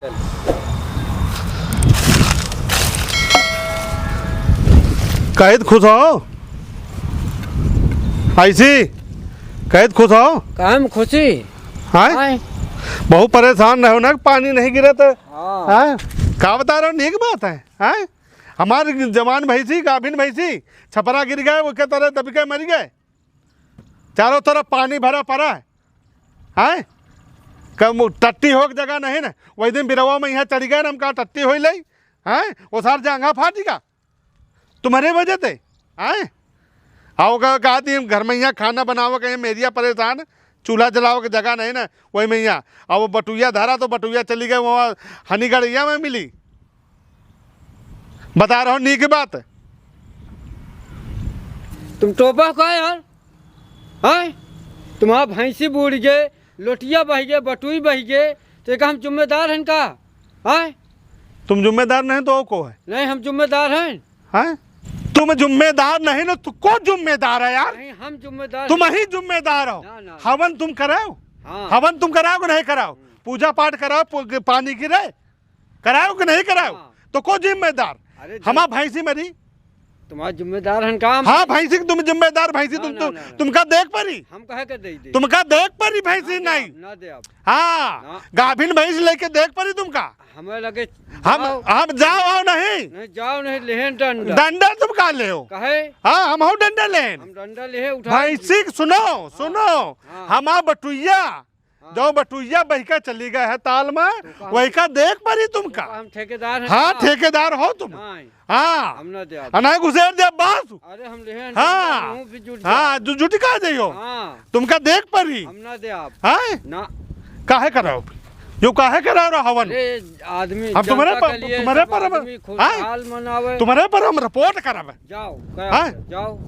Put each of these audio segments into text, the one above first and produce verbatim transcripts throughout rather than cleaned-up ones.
कहित खुश हो? ऐसी कहित खुश हो? काम खुशी। हाँ? हाँ। बहुत परेशान रहो ना, पानी नहीं गिरे तो। हाँ। हाँ? का बता रहे हो, नीक बात है। हाँ? हमार जवान भैंसी, गाभिन भैंसी, छपरा गिर गए, वो के तरह दबी के मर गए। चारों तरफ पानी भरा पड़ा है। हैं? कम टट्टी होक जगह नहीं ना। वही दिन बिरवा में यहाँ चढ़ गए ना, हम कहा टट्टी होई लई। हैं? वो सार जांघा फाटी का? तुम्हारे वजह से। हैं? आओ का, का दिन घर में यहाँ खाना बनावे के, मेरिया परेशान, चूल्हा जलावे के जगह नहीं ना, वही में यहाँ। अब वो बटुइया धरा तो बटुइया चली गए वहाँ हनीगढ़िया में मिली। बता रहो नीक बात। तुम टोपा का यार? हैं? तुम्हारा भैंसी बूड़ गए, लोटिया बह गए, बटुई बह गए, तो एक हम जिम्मेदार हैं का? हैं? तुम जिम्मेदार नहीं तो और को है? नहीं, हम जिम्मेदार हैं। हैं? तुम जिम्मेदार नहीं ना, तू को जिम्मेदार है यार? नहीं, हम जिम्मेदार तुम हैं। ही जिम्मेदार हो। ना, ना। हवन तुम कराओ? हाँ। हवन तुम कराओ कि नहीं कराओ? हम्म। पूजा पाठ कराओ, पू-, पानी गिरे, कराओ कि नहीं कराओ? हाँ। तो को जिम्मेदार? अरे जब हमार भैंसी मरी। तुम्हार जिम्मेदार हन का हम? हाँ, भैंसी के तुम जिम्मेदार, भैंसी ना, तुम, ना, तुम, ना, ना। तुमका देख परी? हम कहे के दे दे? तुमका देख परी भैंसी ना दे नहीं? आप, ना दे आप। हाँ, ना। गाभिन भैंस लेके देख परी तुमका? हमें लगे हम, जाओ। हम जाओ आओ नहीं। नहीं, जाओ नहीं, लेहन डंडा। डंडा तुम का ले हो? कहे? हाँ, हम हो डंडा लेहन। हम डंडा लेहे, उठा भैंसी के सुनो, हाँ, सुनो। हाँ। हमार बटुइया हाँ। जो बटुइया बहिका चली गए है ताल में, तो का हम, वही का देख परी तुमका। तो का हम ठेकेदार हैं हाँ, का? ठेकेदार हो तुम। नहीं, हाँ। हम ना दे आप। आ, नहीं घुसेर दे बस। अरे हम ले हैं, हाँ। हम भी जुट हाँ, जाओ। जु-, जुट का जाइयो। हाँ। तुमका देख परी। हम ना दे आप। हाँ? ना। काहे कराओ? यो काहे कराओ रहा हवन? अरे आदमी हम तुम्हारे जनता पर, के लिए तुम्हारे सब पर हम, आदमी हाँ? खुशहाल मनावे। तुम्हारे पर हम रिपोर्ट करावे। जाओ, कहो, हाँ? जाओ।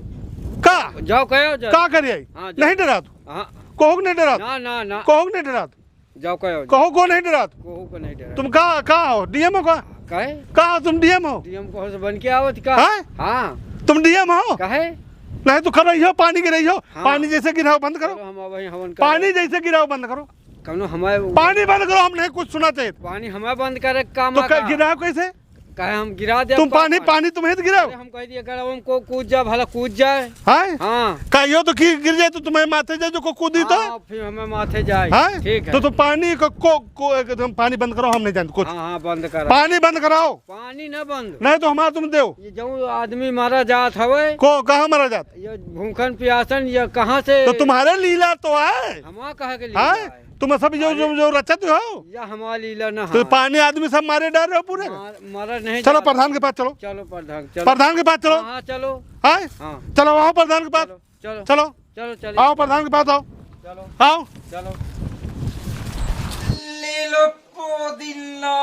का? जाओ, कहो, जाओ। का करिए? हाँ, जाओ। नहीं डरा तू? हाँ। कोहू के नहीं डरात? ना, ना, ना। कोहू के नहीं डरात? जाओ कहो। कहो को नहीं डरात? कोहू को नहीं डरात। तुम का, का हो? डीएम हो का? काहे? का हो तुम डीएम हो? डीएम को से बन के आवत का? हैं? हाँ। तुम डीएम हो? काहे? नहीं तो खबर यो पानी गिराई हो। हाँ। पानी जैसे गिराओ बंद करो। चलो हम अब वहीं हवन कर पानी रहे। जैसे गिराओ बंद करो। कौनो हमारे पानी बंद करो, हम नहीं कुछ सुना चाहिए। पानी हमारे बंद करे काम तो आ का का? गिराओ कैसे? काहे हम गिरा दे तुम आपका पानी, पानी? पानी तुम्हें तो गिराओ। अरे हम कह दिए, अगर हम को कूद जा, भला कूद जाए। हैं? हाँ। का यो तो की गिर जाए तो तुम्हें माथे जाए जो को कूदी तो? हाँ, फिर हमें माथे जाए। हैं? ठीक है। तो, तो पानी को, को, को, एकदम पानी बंद कराओ, हम नहीं जानते कुछ। हाँ, हाँ, बंद करा। पानी बंद कराओ। पानी ना बंद। नहीं तो हमारा तुम देओ। ये जो आदमी मारा जात हवे। को, कहाँ मारा जात? ये भूखन प्यासन, ये कहाँ से? तो तुम्हारे लीला तो है। हमारा कहाँ के लीला हैं? है? तुम सब यो, अरे, जो, जो रचत हो। या हमार लीला ना तो है। पानी आदमी सब मारे डाल रहे हो पूरे। मार-, मारा नहीं चलो जाता। प्रधान के पास चलो। चलो प्रधान, चलो। प्रधान के पास चलो। हाँ, हाँ, चलो। हैं? हाँ। चलो, आओ प्रधान के पास। चलो, चलो। चलो। चलो, चलो। आओ प्रधान के पास आओ। चलो। आओ। चलो। ले लो पुदीना।